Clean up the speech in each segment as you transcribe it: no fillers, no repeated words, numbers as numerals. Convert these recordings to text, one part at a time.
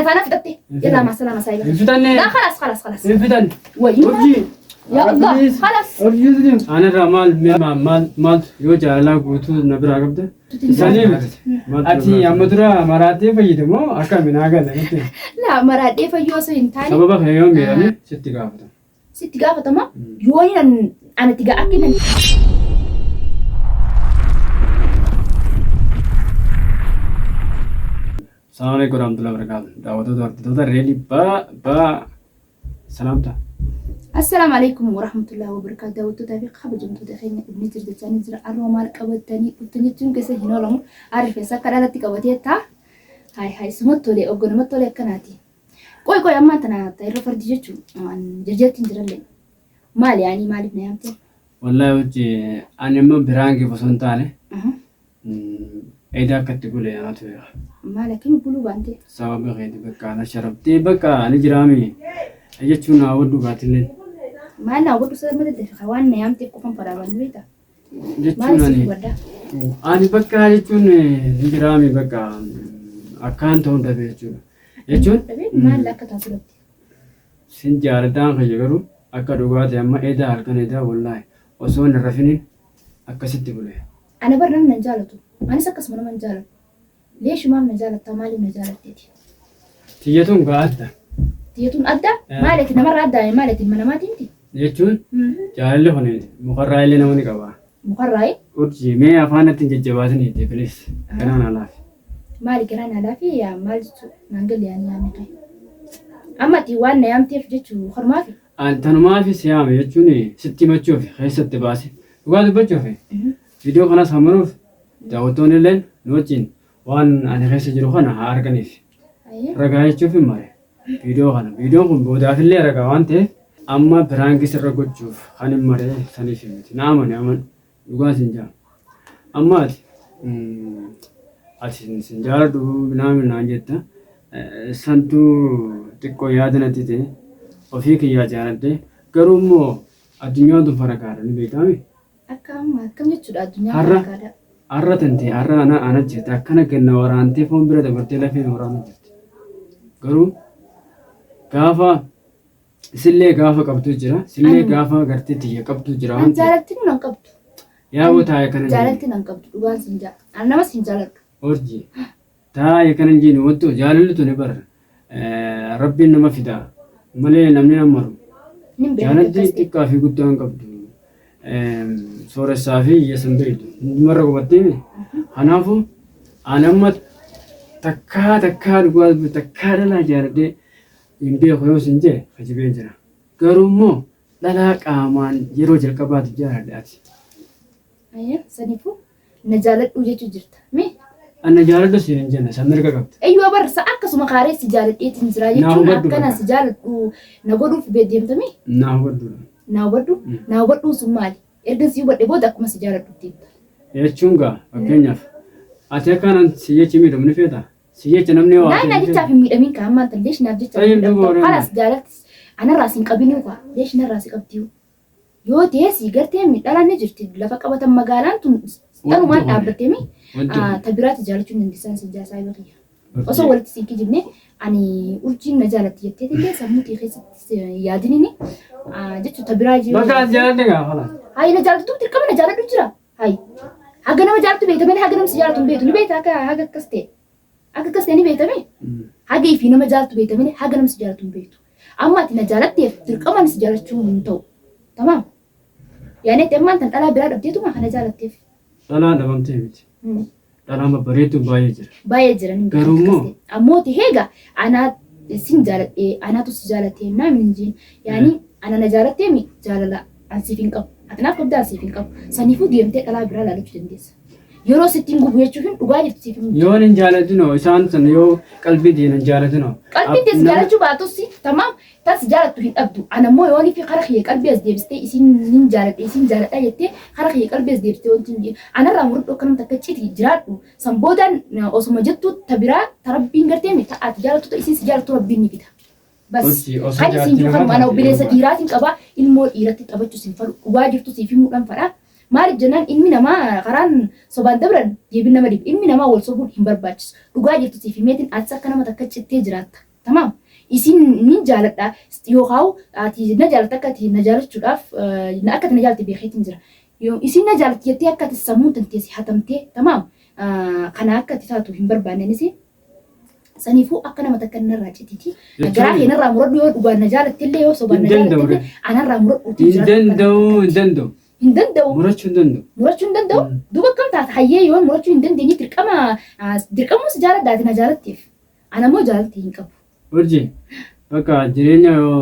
Ana taanaan fixatte. Yallaa maa salaama saayiba. Hin fixanne. Laa khalaas khalaas khalaas. Hin fixanne. Wayii. Urjii. Yaa Allah Please. khalaas. Urjii Anarraa maal mee maal maal maaltu yoo jaalalaa guutuu na biraa qabde? Sanii miti. Ati amma dura maraattee fayyite moo akkami naa gala nutti. Laa maraadhee fayyoo osoo hin taane Sababa kana yoo miidhame sitti gaafatama. sitti gaafatama yoo inni anatti gaa akka inni Assalamu alaikum warahmatullahi wabarakatuh. Daawwattoota hordoftoota reelii baa baa salaamta. Assalaamu alaikum warahmatullahi wabarakatuh. Daawwattootaa fi kabajamtoota keenya dhufnee jirra jechaa ni jira. Arroo maal qabattanii dhuftan jechuun keessa hin oolamu. Arri rifeensa akka dhalatti qabatee taa. Hayi hayi sumatti tolee oggo namatti tolee akkanaati. Qoy qoy ammaan tana ta irra fardi jechuun jarjartiin jirallee. Maali yaanii maaliif na yaamte? Wallahi hojii ani immoo biraankiif osoo hin taane Edaa akka itti bule anatu beeka. Maal akkami buluu baante? Sababa keeti bakka na sharabtee bakka ani jiraami jechuun naa hubadhu gaatilleen. Maal naa hubadhu sababa daddafe waan na yaamteef qofan faraabaan beekta. Jechuun Maal ani si hubadha? ani bakka jechuun ni jiraami bakka akkaan ta'uun dhabe jechuudha. Jechuun Maal akka taatu dhabde? sin jaaladhaan kiyya garuu akka dhugaati amma edaa halkan edaa wallaahi osoo hin rafiniin akkasitti bule. Ana bar namni nan jaalatu. Anis akkasuma nama hin jaaladhu. Leeshi maaf na jaalattaa maaliif na jaalatteeti? Tiyyatuun gaa adda. Tiyyatuun adda? Eh. Maali ati namarraa adda maali ati ilma namaati miti? Jechuun jaalalli kun mukarraa illee nama ni qaba. Mukarraayi Urjii mee afaan natti hin jajjabaatin jettee please. Ganaa naa laafi. maali garaa naa laafi yaa maal jechuu naan galle yaani yaamne kee. Amma ati waan na yaamteef jechuu karumaafi? An tanumaafi si yaame jechuun sitti himachuuf keessatti baase dhugaa dubbachuuf viidiyoo kanas hamanuuf daawwattoonni illeen nu wajjin waan ani keessa jiru kana haa arganiif ragaa jechuuf hin mare viidiyoo kana viidiyoon kun boodaafillee ragaa waan ta'eef amma piraankii sirra gochuuf kan hin mare saniif miti na amani aman Dhugaa sin jaa. Amma ati ati sin jaaladhu minaamin naan jetta. Santu xiqqoo yaada natti ta'e ofii kiyyaa jaaladhe garuu immoo addunyaan tun farakaadha ni beektaami. Akka amma akkam jechuudha addunyaan Har'a farakaadha. har'a tante har'a ana ana jirti akkana ganna waraantee foon bira dabartee lafeen waraana jirti. Garuu gaafa Sillee gaafa qabdu jira. Sillee Ani- gaafa gartee tiyya qabdu jira An waan ta'eef. jaalalti nan qabdu. Yaa boo taa'e kana hin Jaalalti nan qabdu dhugaan sin jaa. An namas hin jaaladhu. Urji. Taa'e kana hin jiinu wantu jaalalli tuni bar rabbiin nama fida malee namni nama maru. Nin beeka Jaalalli akkas ta'e. xiqqaa fi guddaa hin qabdu. Sooressaa fi hiyyeessa hin beektu. Hundumarra qubattee kanaafuu ani amma takkaa takkaa dhugaa takkaa dhalaa jaaladhee hin beeku yoo sin jee kijibeen jira. Garuu immoo dhalaa qaamaan yeroo jalqabaatiif jaaladhe ati. Ayya saniifuu na jaaladhuu jechuu jirta. Mee An na jaaladhu siin hin jenne san mirga qabda. eyyuu abar sa akkasuma kaaree si jaaladheetiin jira Naa jechuun hubadhu akkana bakka. si jaaladhu na godhuuf deemtamee Naa hubadhu. naa hubadhu naa hubadhuun sun maali? Erga si hubadhe booda akkuma si jaaladhu deemta. Jechuun gaa fakkeenyaaf ati akka anan si jechi miidhamu ni feetaa? Si jecha namni waa Naaf ta'e jechaaf hin miidhamin kaa ammaan tan leesh naaf jecha Tayyib hin duuba miidhamta. warreen Kalaas jaalalti anarraa sin qabinuu kaa leesh narraa si qabdiyu. Yoo ta'e si gartee dhalaan ni jirti lafa qabatan magaalaan tun dhalumaan Wanti dhaabbattee mi Wanti kun. ta biraatti jaalachuu hin dandeessaan sin jaa saayiba kiyya. Osoo walitti sin kijibne ani urjiin na jaalatti jettee illee sammuu kee keessatti yaadinini jechuun ta biraa jiru. Bakka ati jaaladhe gaa kalaas. Hayi na jaalatu dirqama na jaaladhu jira. Hayi. Haga nama jaalatu beekta malee haga nama si jaalatu hin beektu. Ni beekta akka haga akkas ta'e. Akka akkas ta'e ni beektame. Haga ifii nama jaalatu beekta malee haga nama si jaalatu hin beektu. Amma ati na jaalatteef dirqama ani si jaalachuu hin ta'u. Tamaam. Yaani ati ammaan tan dhalaa biraa dhabdeetuma kana jaalatteef. Dhalaan dhabamtee miti. Dhalaan babbareedduun baay'ee jira. Baay'ee jira ni Garuu immoo- Ammoo ta'ee egaa anaa sin jaaladhe anaatu si jaalate naam hin jeen. Yaani ana na jaalattee mi jaalala an siif hin qabu. Ati naaf qabdaa an siif hin qabu. Saniifuu deemtee dhalaa biraa laalachuu dandeessa. Yeroo sitti hin gubu jechuun dhugaa jirtu siif hin Yoon hin jaalatinoo isaan san yoo qalbii diina hin jaalatinoo. Qalbiin teessi jaalachuu baatus tamaam tan si jaalattu hin dhabdu. Ana immoo yoonii fi kara kiyya qalbii as deebistee isin nin jaaladhe isin jaaladha jettee kara kiyya qalbii as deebistee wanti hin anarraa muradhu akka namni takka citi jiraadhu. San boodaan osuma jettu ta biraa ta rabbiin gartee mi ta ati jaalattu ta isin si jaalattu rabbiin ni fida. Bas Hojii osoo kan isin jaartii jiru namaa kanuma ana taate obboleessa yeroo dhiiraatiin qaba ilmoo dhiiratti taphachuu sin fadhu dhugaa jirtu siif himuudhaan fadha. Maaliif jennaan ilmi namaa karaan sobaan dabran deebiin nama dhiba. Ilmi namaa wal sobuun hin barbaachisu. Dhugaa jirtu siif himeetiin atis akka nama takka cittee jiraatta. Tamaam. Isin ni jaaladha yookaan ati na jaalatta akka ati na jaalachuudhaaf akka ati na jaalatte beekeetiin jira. Isin na jaalatti jettee akka ati sammuu tantee si hatamtee tamaam kana akka ati taatu hin barbaanne anis. Saniifuu akka nama takka narraa citiiti. Garaa kee narraa muradhu yoo dhugaan na jaalatte illee yoo sobaan na Hin danda'u jaalatte illee anarraa muradhuutii Hin jiraadhu akka nama danda'u hin takkatti. danda'u. Hin danda'u. Murachuu hin danda'u. Murachuu hin danda'u. Duuba akkam taata hayyee yoo murachuu hin dandeenye dirqama dirqamuma si jaaladha ati na jaalatteef. Ana immoo jaalalti hin qabu. Urji bakka jireenya yoo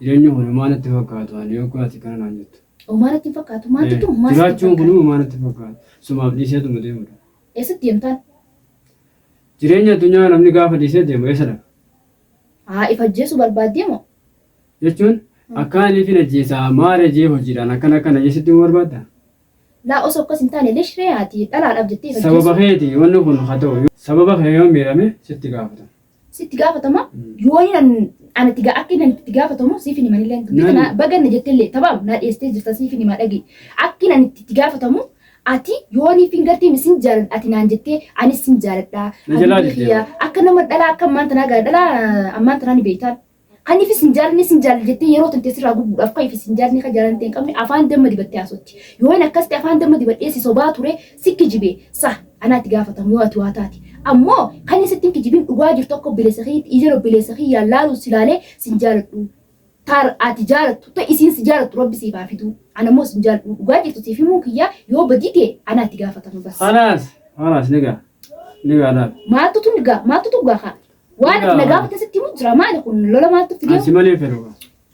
jireenyi kun homaa natti fakkaatu ani yoo ati kana naan jettu. Homaa natti hin fakkaatu. Maaltu tu homaa sitti hin Jiraachuun kun fakkaatu. homaa natti fakkaatu. Sumaaf dhiiseetuma deemudha. Eessatti deemtaan? Jireenya addunyaa namni gaafa dhiisee deemu eessa dhaqa? Haa if ajjeesuu barbaaddee moo? Jechuun akkaan ifin ajjeesaa maal jee hojiidhaan akkana akkana jeesitti himuu barbaadda? Laa osoo akkas hin taane lesh ree ati dhalaadhaaf jettee if Sababa ajjeesuu keeti wanni kun haa ta'u sababa kee yoo miidhame sitti gaafatama. Sitti gaafatama yoo inni an an itti akka inni itti gaafatamu siif hin himanillee dubbii Nani? tana baganna jettellee tabaam naa dhiyeessitee jirta siif hin himaa dhagi akki inni an itti gaafatamu ati yoo ni fin gartee mi sin jaaladha ati naan jettee anis sin jaaladha Na jalaa habiibii jettee kiyya akka nama dhalaa akka ammaan tanaa gaa dhalaa ammaan tanaa ni beektaan Kan ifi sin jaalanne sin jaaladha jettee yeroo tantee sirraa gubuudhaaf kan ifi sin jaalanne kan jaalanne hin qabne afaan damma dibattee haasotti. Yoo inni akkas ta'e afaan damma dibadhee si sobaa ture si kijibe sah anaa itti gaafatamu yoo ati waa taate. Ammoo kan inni sitti hin kijibin dhugaa jirtu akka obboleessa kiyyaatti ijaan obboleessa kiyyaan laaluun si laalee sin jaaladhu. Taar ati jaalattu ta isiin si jaalattu rabbi siif haa fiduu. Ana immoo sin jaaladhu dhugaa jirtu siif himuun kiyyaa yoo badii ta'e anaa itti gaafatama bas. Khalaas khalaas ni ga'a ni ga'a laal. Maaltu tun gaa maaltu tu gaa kaa. Waan ati na gaafate sitti himu jira maali kun lola maaltu Ani fidee? si malee hin fedhu.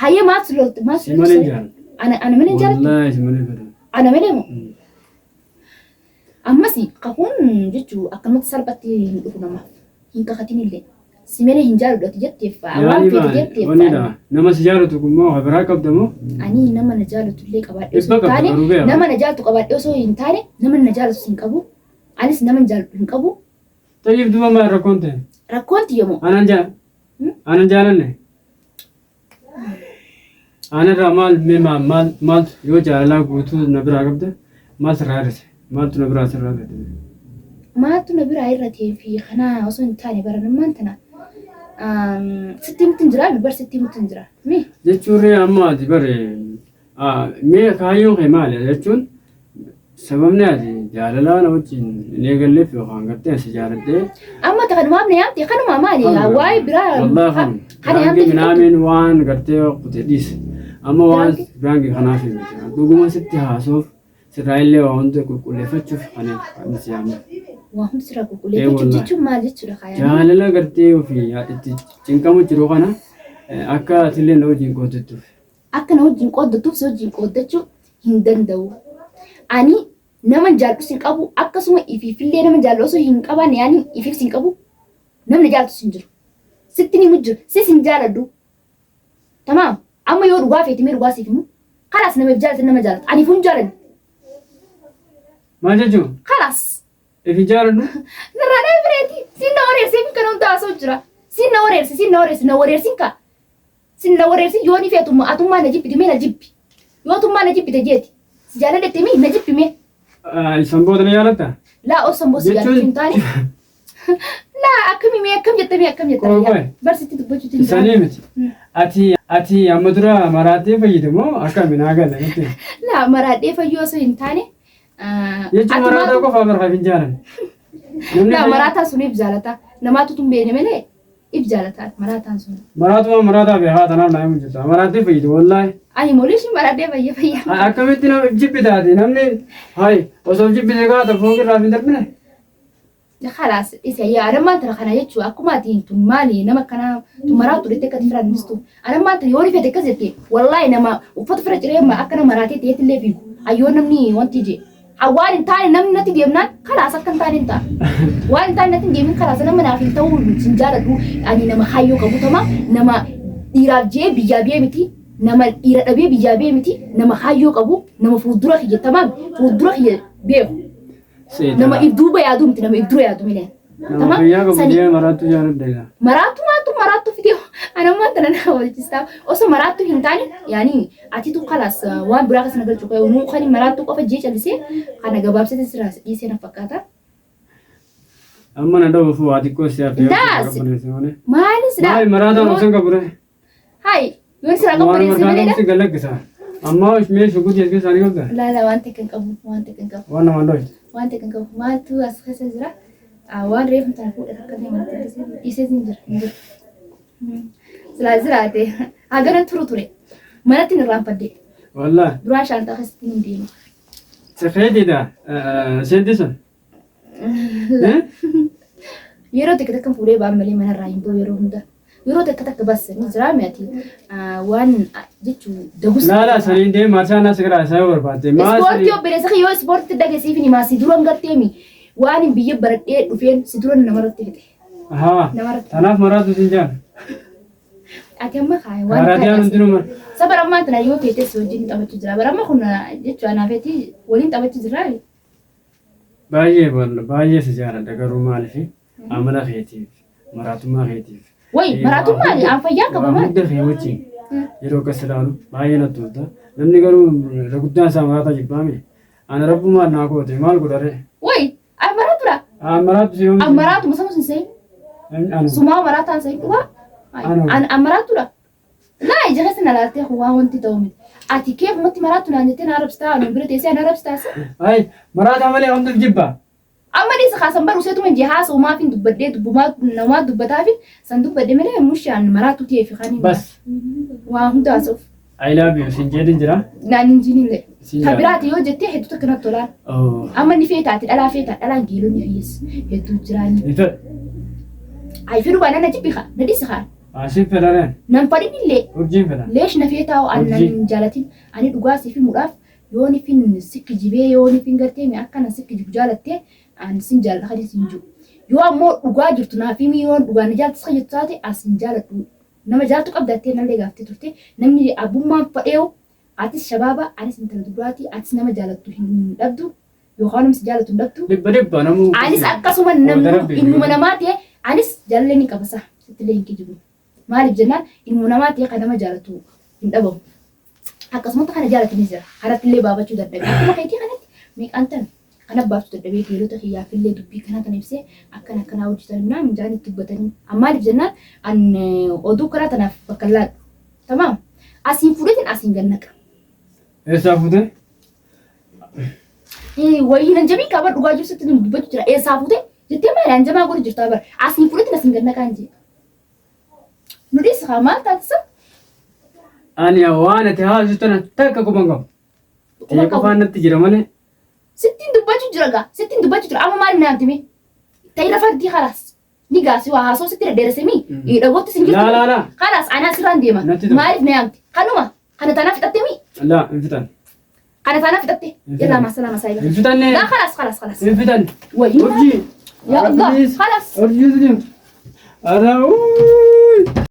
Hayyee maaltu si lolti maaltu Si malee hin jaalladhu. Ana ana malee hin jaallattu? Wallaahi si malee hin fedhu. Ana malee moo? Ammas kakuun jechuun akkanumatti salphatti hin dhufu namaaf. Hin kakatin illee. Si malee hin jaalladhu ati jetteef waan Yaani feete maali? jetteef Wanni dha. Nama si jaalatu kun moo biraa qabda moo? ani nama na jaalatu illee qabaadhee osoo Dhibba hin qabda taane garuu beekaa. nama na jaalatu qabaadhee osoo hin taane nama na jaalatu hin qabu. Anis nama hin jaalladhu hin qabu. Tayyib duuba maal rakkoon ta'e? Rakkoon tiyya moo? Anan jaa anan jaalanne. Anarraa maal mee maal maal maaltu yoo jaalalaa guutuu na biraa qabde maal sirraa hir'ise? Maaltu na biraa sirraa hir'ate? Maaltu na biraa irratee fi kana osoo hin taane bara nammaan tana sitti himutti hin jiraa bar sitti himutti hin jira. Mi? Jechuun ree amma ati bare mee kaayyoon kee maali jechuun sababni ati jaalalaa na wajjin hin eegalleef yookaan gartee asi jaaladhee Amma ta kanumaaf na yaamte kanuma maali waa'ee biraa Wallahi kan kana biraangi yaamte minaamin waan gartee kute dhiise amma waan Biraangi? biraangi kanaaf hin miti dhuguma sitti haasoof sirraa illee waa hunda qulqulleeffachuuf kan kan si yaamne. Waa hundi sirraa qulqulleeffachuuf Wallahi. jechuun maal jechuudha kaayaan? Jaalala gartee ofii itti cinqamu jiru kana akka atillee na wajjin qooddattuuf. Akka na wajjin qooddattuuf si wajjin qooddachuu hin danda'u. Ani nama jaalladhus hin qabu akkasuma ifiifillee nama jaalladhu osoo hin qabaanne yaani ifiifis hin qabu namni jaallatus hin jiru. Sitti ni himu jira sis hin jaaladhu. Tamaam amma yoo dhugaa feete mee dhugaa siif himu kalaas nama if jaalate nama jaalata ani ifuu hin jaalanne Maal jechuun? kalaas If hin jaaladhu? Narraa dhabe fireeti siin na wareerse kana hunda haasa'u jira siin na wareerse siin na wareerse na wareersin kaa sin na wareersin yoo ni feetu atummaa na jibbite mee na jibbi yoo atummaa na jibbite jeeti si jaaladhette mii na jibbi mee San booda na jaalatta? Laa osoo boosi jaalachuu hin taane laa akkami mee akkam jette mee akkam jette Qoy, qoy. barsitti dubbachuutti hin Sanii miti. Ati ati amma dura maraattee fayyite moo akkami naa gala miti? Laa maraadhee fayyuu osoo hin taane Jechuun maraataa qofaa barbaaf hin jaalanne. Namni Laa maraataa sun if jaalata namaatu tun beene malee if jaalata maraataan sun. Maraatuma maraataa beekaa tanaaf naa himu jirta. Maraattee fayyite wallaahi. Ani moolishi maraadhee fayya fayya. Akkamitti nama jibbitaati namni hayi osoo jibbite kaata fooqirraa hin darbine. Khalaas isa yaa adammaan tana kana jechuun akkuma ati tun maali nama akkana tun maraattu dhette akkati fira dhistu adammaan tana yoo rifete akkas jette wallaahi nama uffata fira ciree akka nama maraatee ta'eetillee fiigu ayyoo namni wanti je waan hin taane namni natti deemnaan khalaas akka hin taane hin ta'a waan hin taane natti hin deemin khalaas nama naaf hin ta'uu sin jaaladhu ani nama kaayyoo qabu tama nama dhiiraaf jee biyyaa biyee miti nama dhiira dhabee biyyaa biyee miti nama kaayyoo qabu nama fuuldura kiyya tamaam fuuldura kiyya beeku nama if duuba yaadu miti nama if dura yaadu milee. Nama fayyaa qabu jee maraattu jaaladha. Maraattu maattu maraattu fidee anammaan tana na walchistaa osoo maraattu hin taane yaani atitu kalaas waan biraa keessa na galchu ka'e nuu kan maraattu qofa jee callisee kana gabaabsite sirraa dhiisee na fakkaata. Amma na dhawuuf waa xiqqoo si hafe. Laas. Maalis dha. Maal maraataan osoo hin qabure. Hai, yoon sirraa Waan qabbaneesse markaa malee qabsi galaggisa. Amma mee shugutii as keessaa ni qabda? Laa laa waan takka hin qabu, waan takka hin qabu, Waan namaan dhoofte. waan takka hin qabu. Maaltu as keessa jira? Ah, waan reefu tana fuudhe takka illee manatti dhiisee dhiisee hin jira, hin jiru. Silaa jiraate haganan turu ture. Manatti hin irraanfadde. Wallah. Duraa shaantaa keessatti hin deema. Sekeetiidha. Seetii sun. Yeroo takka takka fuudhee ba'an malee manarraa hin ba'u yeroo hunda. Yeroo takka takka bas ni jiraa mi'ati waan jechuun dagus. Laala saniin deemi marshaa naa sigiraa isaa yoo barbaadde. Maa Ispoortii sanii. obboleessa kee yoo ispoortii dhageessiif ni maasii duran garteemi waan hin biyya baradhee dhufeen si duran namarratti fixe. Haa. Namarratti. Tanaaf maraatu sin jaan. Ati amma kaa'e waan Kaaraatiyaan hundinuu mar. Saba ammaa tana yoo feetes wajjin taphachuu jira. Bara amma kun jechuun anaafeeti waliin taphachuu jirraa. Baay'ee baay'ee si jaaladha garuu maaliif amala keetiif maraatummaa keetiif. Wayi maraatummaa an fayyaa qaba Waa maal? hunda kee wajjin yeroo akkas ilaalu baay'ee natti tolta. Namni garuu irra guddaan isaa maraataa jibbaame. Ana rabbumaan naa goote maal godhare? Wayi an maraatudha. An maraatu si yoomti? An maraatuma sama sin seeyin. Anu. Sumaa maraataan seeyin dhugaa. Anu. An maraatudha. Laa ija keessa na laaltee kun waan wanti ta'u miti. Ati keefumatti maraatu naan jettee na arrabsitaa anuun bira teessee na arrabsitaa se. Ay maraataa malee homtuuf jibba. Amma dhiisa kaasan baru seetuma hin jee haasa'u maafin dubbadhee dubbumaa namaa dubbataafin san dubbadhe malee mushaan maraatu ta'ee fi kan hin Bas. waa hunda haasa'uuf. I love you sin jedhin jira. Naan hin jiinillee. Sin Ta jaalladha. biraati yoo jettee hedduu takka natti tolaan. Oh. Amma ni feeta ati dhalaa feeta dhalaan geelonni hiyyees hedduu jiraani. Ni fedha. Ay fedhu baanaan na jibbi kaa na dhisi kaa. Asin fedha reen. Nan fadhinillee. Urjiin fedha. Leesh na feetaa an nan Urjii. hin jaalatin ani dhugaa siif himuudhaaf yoo nifin sikki jibee yoo nifin gartee mi akkana sikki jibu jaalattee an sin jaaladha kan sin jiru. Yoo ammoo dhugaa jirtu naaf himi yoo dhugaa na jaalattis kan jettu taate as hin jaaladhu. Nama jaalatu qabda jettee nallee gaaftee turte namni abbummaan fadheewu atis shabaaba anis intala dubaraati atis nama jaalattu hin dhabdu yookaan nama si jaalatu hin dhabdu. Dhibba dhibba namuu. Anis akkasuma Qooda namni rabbi. ilmuma namaa ta'e anis jaalallee ni qaba sa sittillee hin kijibu. Maaliif jennaan ilmuma namaa ta'e kan nama jaalatu hin dhabamu. Akkasumatti kana jaalatu ni jira. Kanatti illee baafachuu dadhabe. Akkuma keetii kanatti meeqaan tan kana baafachuu dadhabee geelota kiyyaafillee dubbii kana tan ibsee akkana akkanaa hojjetan minaa minjaan itti dubbatanii. Maaliif jennaan an oduu karaa tanaaf bakka hin laadhu. Tamaam. Asiin fuudheetiin asiin gannaqa. Eessaa fuute? Wayii nan jabii qaba dhugaa jiru sitti dubbachuu jira. Eessaa fuute jettee maali an jamaa godhu jirtaa bara. Asiin fuudheetiin asiin gannaqaan jee. Nu dhiisi kaa maal taatisa? Ani waan ati haasoftu tana takka quba hin qabu. Quba Ta'ee qabu. qofaan natti jira malee. Sittiin dubbachuu jira gaa. Sittiin dubbachuu jira. Amma maali naaf dime? Ta'ii lafa dii kalaas. Ni gaasi waa haasoo sitti dhedheeresse mi? Dhagootti sin jirtu. Laa laa laa. Kalaas anaa sirraan deema. Natti tole. Maaliif na yaamte? Kanuma. Kana taanaa fixatte mi? Laa hin fixan. Kana taanaa fixatte. Hin Yallaa fixan. maa salaama saayiba. Hin fixanne. Laa kalaas kalaas kalaas. Hin fixan. Wayii. Urjii. Ya Allah. Please. Kalaas. Urjii. Ara uuy.